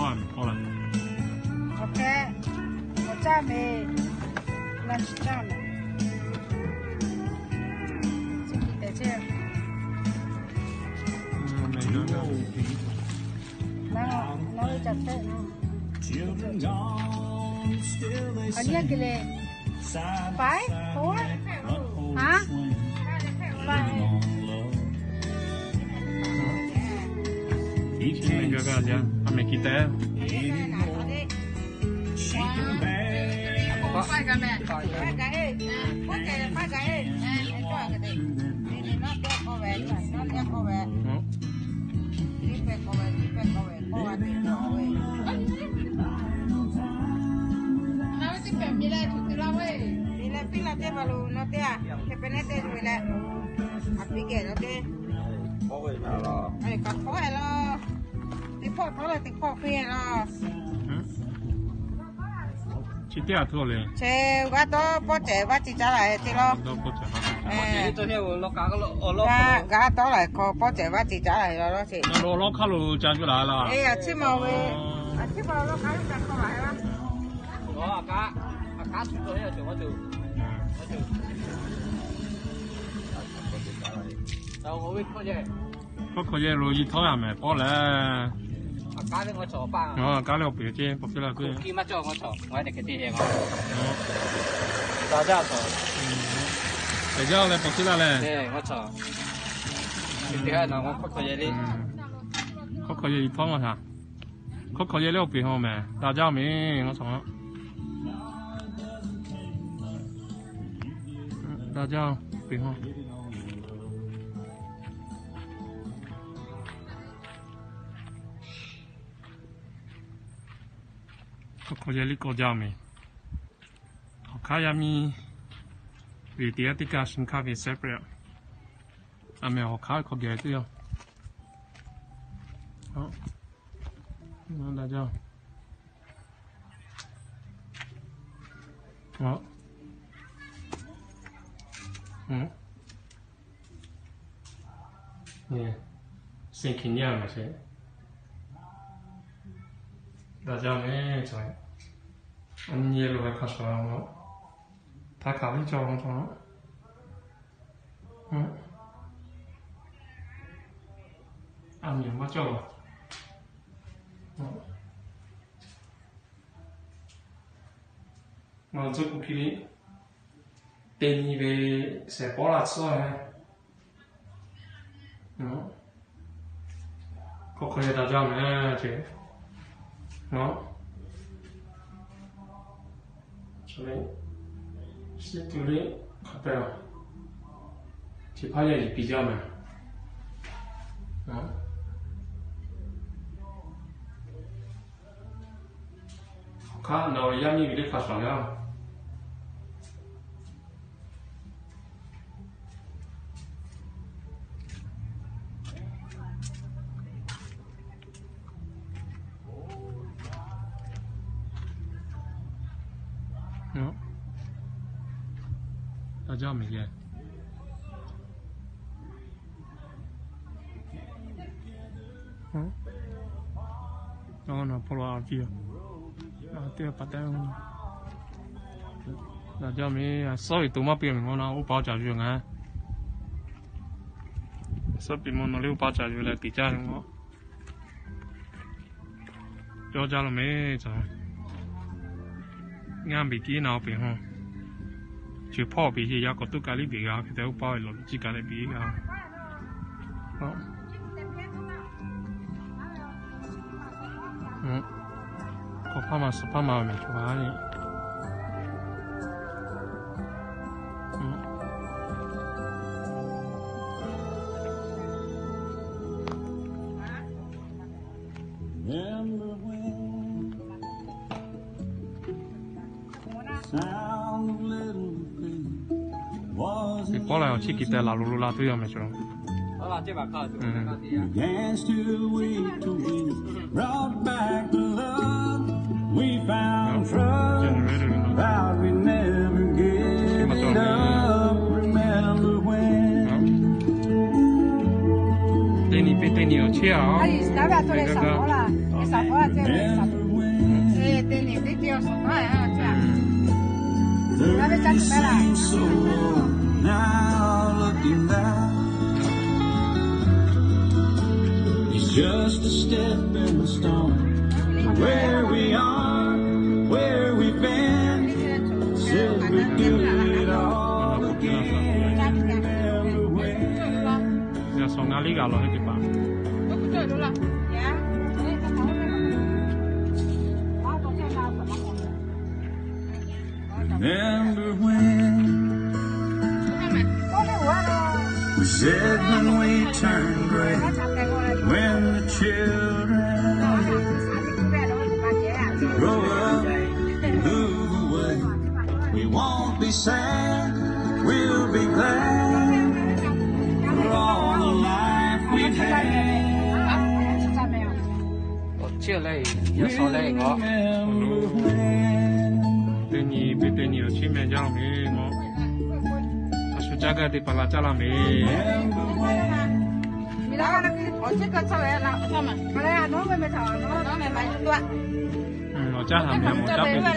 Awˬ hk'e, awˬ caˇ mehˍ, na chi caˇ mehˍ. Chi hk'e te chehˇ. Naˉ, naˉ ve ca hpehˆ naˉ. Aˬ nyi a ke le. Five, four? Hah? Five. Chi mehˍ gaˇ gaˇ jaˇ, a mehˍ ki te. Chi teˇ g'aˇ htawˇ le. Chi g'aˇ tawˇ pawˇ cehˬ vaˇ ci caˉ la te lawˇ. G'aˇ tawˇ la hk'aw pawˇ cehˬ vaˇ ci caˉ la lawˇ ce. Awˬ lawˇ hk'aˇ lo ca cuˇ la la. Eˬ, a ciˉ ma ve, a ciˉ ma awˬ lawˇ hk'aˇ lo ca hk'aw la la. Hkawˇ hkawꞈ yehˇ lo yi htawˇ yaˇ mehˍ pawˆ lehˬ. Kanˉ lehˬ awˬ peuˬ ceˇ, pawˬ piˇ laˇ k'o. Daꞈ jaˇ leh pawˬ piˇ laˇ leh. Hkawˇ hkawꞈ yehˇ yi htawˇ maˇ shaˍ. Hkawˇ hkawꞈ yehˇ leh awˬ peuˬ haw mehˍ. Daꞈ jaˇ mehˍ, ngaˬ shaˍ. Daꞈ jaˇ, peuˬ haw. Hkawˇ hkawꞈ yehˇ leh k'awꞈ jaˇ mehˍ. Awˬ hk'aˇ yaˇ miˇ ve teˇ g'aˇ teˇ kaˇ shi hkaˇ ve separate. A mehˍ awˬ hk'aˇ hk'aw geh teˇ yanˇ. Daꞈ jaˇ. Sing hkiˍ nyi a mehˍ sheˍ. Daꞈ jaˇ mehˍ. A nyi lo ve hk'a shuˍ a, htaˇ hk'aˬ ve cawˬ ve cawˬ. A nyi maˇ cawˬ. Ngaˬ tcuh kuˬ hkiˬ le, teˇ nyi ve shehˍ pawˆ laˇ tsuhˇ ve. Hkawˇ hkawꞈ yehˇ daꞈ jaˇ mehˍ ce. Chi le, shiˉ tu le, hk'a te, chi hpaˇ yehˇ yiˍ piˇ jaˇ mehˍ. Awˬ hk'aˇ nawˬ ve yaˇ miˇ ve teˇ hk'a shuˍ yaˇ. Daꞈ jaˇ mehˍ yehˇ. Nawˬ hpawˇ lo a piˇ a, teˇ g'aˇ pa taˇ. Daꞈ jaˇ mehˍ. Suhˉ ve to maˇ piˇ mehˍ, ngaˬ na oˇ pa caˍ yuˬ ngaˬ. Suhˉ piˇ mawˇ nawˬ le oˇ pa caˍ yuˬ leh teꞈ caˇ ve ngaˬ. Cawˇ jaˇ lo mehˍ ca. Ngaˇ beˬ kiˉ na awˬ peˍ haw. Chi hpawˇ awˬ peˍ yeˬ yaˇ k'awꞈ tuˉ ka liˇ beˬ g'a hk'e te, oˇ paˇ ve lawˬ ciˇ ka leh beˬ g'a. Hk'aw hpaˇ ma suhˍ hpaˇ ma ve mehˍ cawˬ a le. Teˇ pawˆ lehˬ, awˬ chiˇ kiˬ teh laˬ lo lo la tuˬ yaˇ mehˍ cawˬ. Teˇ nyi peˇ teˇ nyi awˬ chiˇ a. Thirty seems so old now looking back. It's just a stepping stone to where we are, where we've been. Said we'd do it all again. Remember when? Yaꞈ shawˍ ngaˇ liˇ g'a lawˬ heˆ teˇ hpaˍ. Remember when we said when we turn gray, when the children grow up and move away, we won't be sad, we'll be glad for all the life we've had. Awˬ chiˇ leh yaꞈ shawˍ leh k'o, teˇ nyi teˇ nyi awˬ chiˇ meh jaˇ laˇ meh. A shu caˇ gaˇ teˇ hpaˍ la caˇ laˇ meh. Awˬ caˇ haˍ meh, awˬ caˇ pehꞈ teˇ hpaˍ.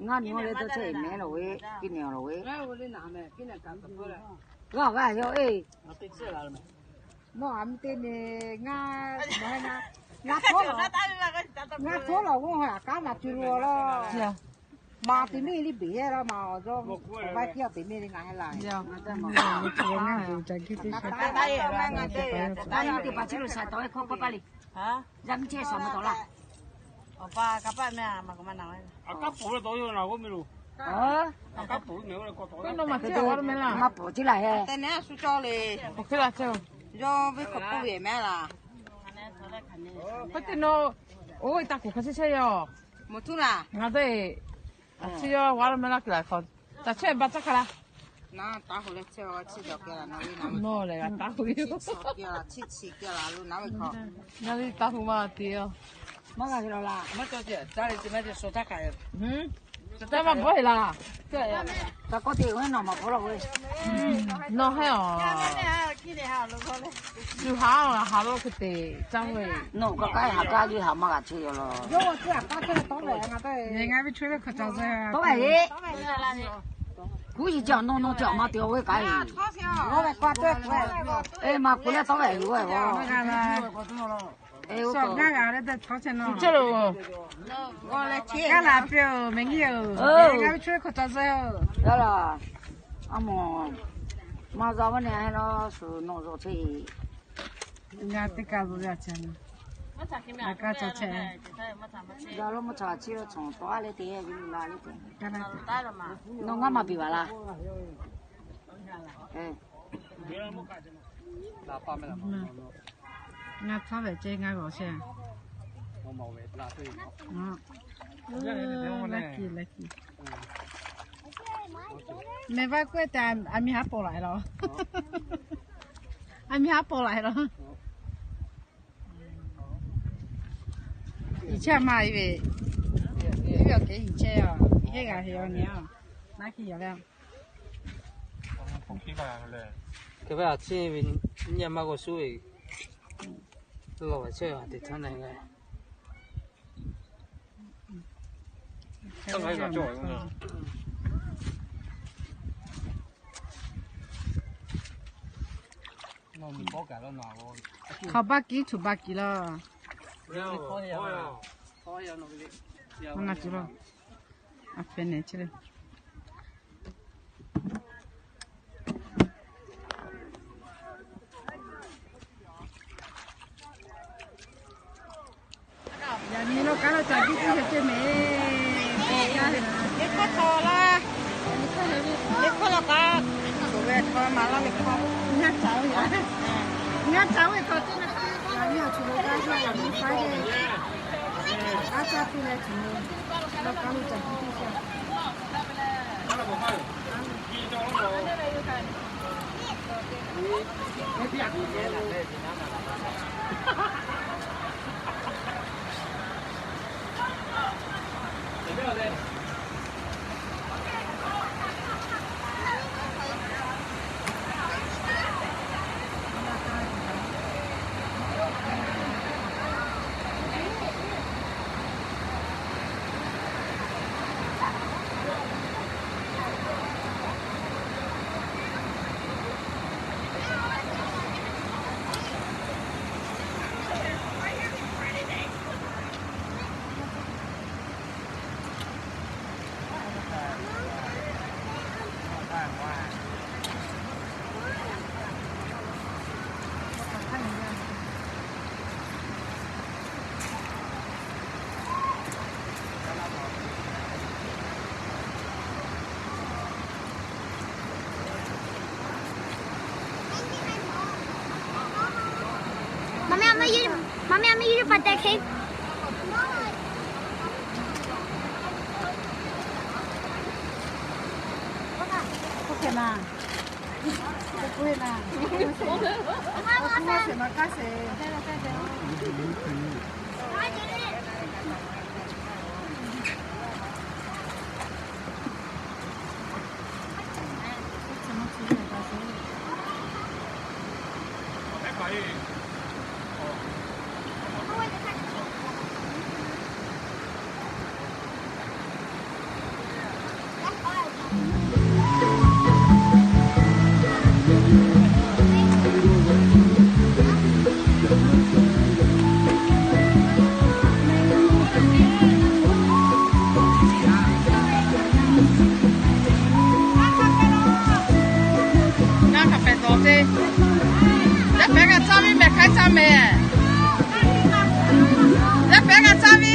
Ngaˇ nyi oˇ leh tawˇ chehˇ mehˉ lawˬ ve, kiˇ nehˬ lawˬ ve. G'aˇ g'aˇ yawˇ eˬ. Nawˬ a mi te ne, ngaˇ, ngaˇ hto lawˬ, ngaˇ hto lawˬ g'oˇ ha aꞈ kanˉ maˍ tuˬ lo laˇ. Maˍ teˇ miˇ liˇ beˬ hehˉ laˇ maˍ awˬ jaw, awˬ vaˇ kiˇ a teˇ miˇ liˇ ngaˬ hehˉ laˇ. Yaˇ miˇ teˇ hpaˍ chi lo shaˍ tawˍ ve hkawˇ k'oˆ paˇ le. Yaˇ miˇ chehˇ shaˍ ma tawˍ laˇ. Maˇ pawˍ tiˉ laˇ hehˉ. Yawˇ ve k'awꞈ k'oˆ ve mehˉ laˇ. Hk'e te nawˬ, oˇ ve taˇ kuˬ hk'a chehˇ chehˇ yoˬ. Moˍ tuˉ laˇ. Ngaˬ teˇ, a chi yawˇ g'a lo meh laˇ kuiˬ la hk'aw, taꞈ chehˇ ba caˇ hk'a laˇ. Nawˬ lehˬ g'a taˇ k'oˆ ve yoˬ. Ngaˬ ve taˇ k'oˆ maˇ te yoˬ. Maˇ g'a hk'e laˇ laˇ. Taˇ maˇ bawˆ heˆ laˇ. Taˇ k'oˆ te ve nawˬ maˍ hpawˇ laˇ ve. Nawˬ hehˉ aˬ. Shu haˉ haˍ lo hk'e te caˇ ve. Nawˬ k'aˉ k'aˉ haˍ kaˇ liˇ haˍ maˇ g'a chehˇ yoˬ laˇ. Ngaˬ ve chaw leh hk'aˬ ca ze tawˉ ve heˆ. Kuˉ yiˍ ca nawˬ nawˬ ca maˇ te ve k'ai. Eˬ, maˇ kuˬ leh tawˉ ve yoˬ. Eˬ, oˇ kaꞈ. Ngaˇ g'a leh te htawˇ chehˇ nawˬ. Kaˇ laˬ piˇ-oˬ, mehˬ nyiˇ-oˬ. Ngaˇ ve chaw leh hk'aˬ ca ze-oˬ. Yaˇ laˬ. A mawˬ, maˇ zaw maˇ nehˬ a laˇ shuˍ nawˬ zaw chehˇ. Ngaˇ teˇ kaˇ zuhꞈ ve a chehˇ. Ngaˇ kaˇ ca chehˇ. Ga lo maˇ ca chi lo cawˬ tawˉ a leh te ve la le te. Nawˬ ngaˇ maˇ piˇ baˬ laˇ. Ngaˇ htaˇ ve ceh ngaˇ g'awˬ chehˇ. Leh kiˬ leh kiˬ. Mehˬ vaˇ k'oˆ te, a miˇ haˉ paw laˬ laˇ. A miˇ haˉ paw laˬ laˇ. Iˉ chehˇ ma ve, iˉ ve awˬ kehˉ iˉ chehˇ a, iˉ heˆ g'a heˆ a nyi a, naˉ hkiˇ yaˬ ve. Hk'e ve a ciˉ ve nyi ma g'awˬ shuˉ ve, lawˬ ve chehˇ a teꞈ htaˇ na g'a. Hk'aw baˆ kiˉ chuˬ baˆ kiˉ laˇ. Ngaˬ tuˬ lo, a hpehꞈ nehˬ chehˇ le. Yaꞈ nyi lo kanˉ lo caˬ jiˇ tiˇ sheˍ ceh mehˍ. Teˇ hkawˇ taw laˇ. Teˇ hkawˇ law kaꞈ, tuˬ ve hkawˇ maˍ laˇ ve hkawˇ. Nyaˇ caˬ ve, nyaˇ caˬ ve hkawˇ teˇ na. Yaꞈ nyi awˬ tuˬ lo kanˉ lo yaꞈ nyi fa ve, a caˇ piˇ leh tuˬ lo, law kanˉ lo caˬ jiˇ tiˇ sheˍ. Mommy, I'm gonna use, Mommy, I'm gonna use your birthday cake. Okay, ma. Ngaˇ hk'aˬ hpehꞈ dawˬ te. Yaˇ pehˉ g'a caˇ ve mehˬ, hk'aiˉ caˇ mehˬ. Yaˇ pehˉ g'a caˇ ve.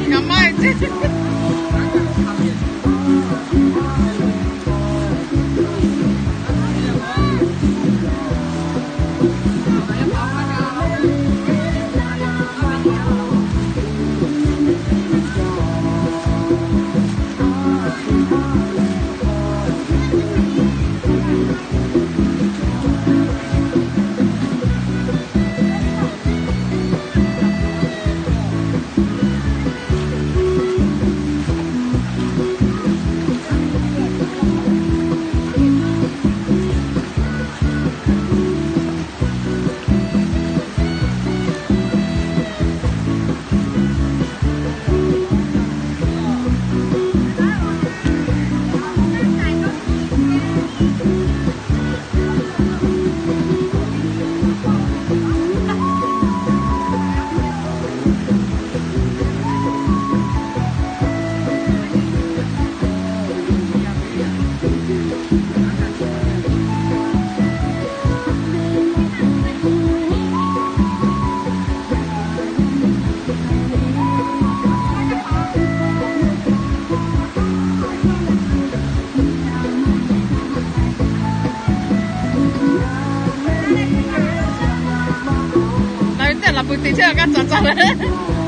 Ngaˬ maˇ heˆ ce. Ngaˬ hui teˇ laˬ peuˬ teꞈ chehˇ g'a kaˇ caˍ caˍ leh.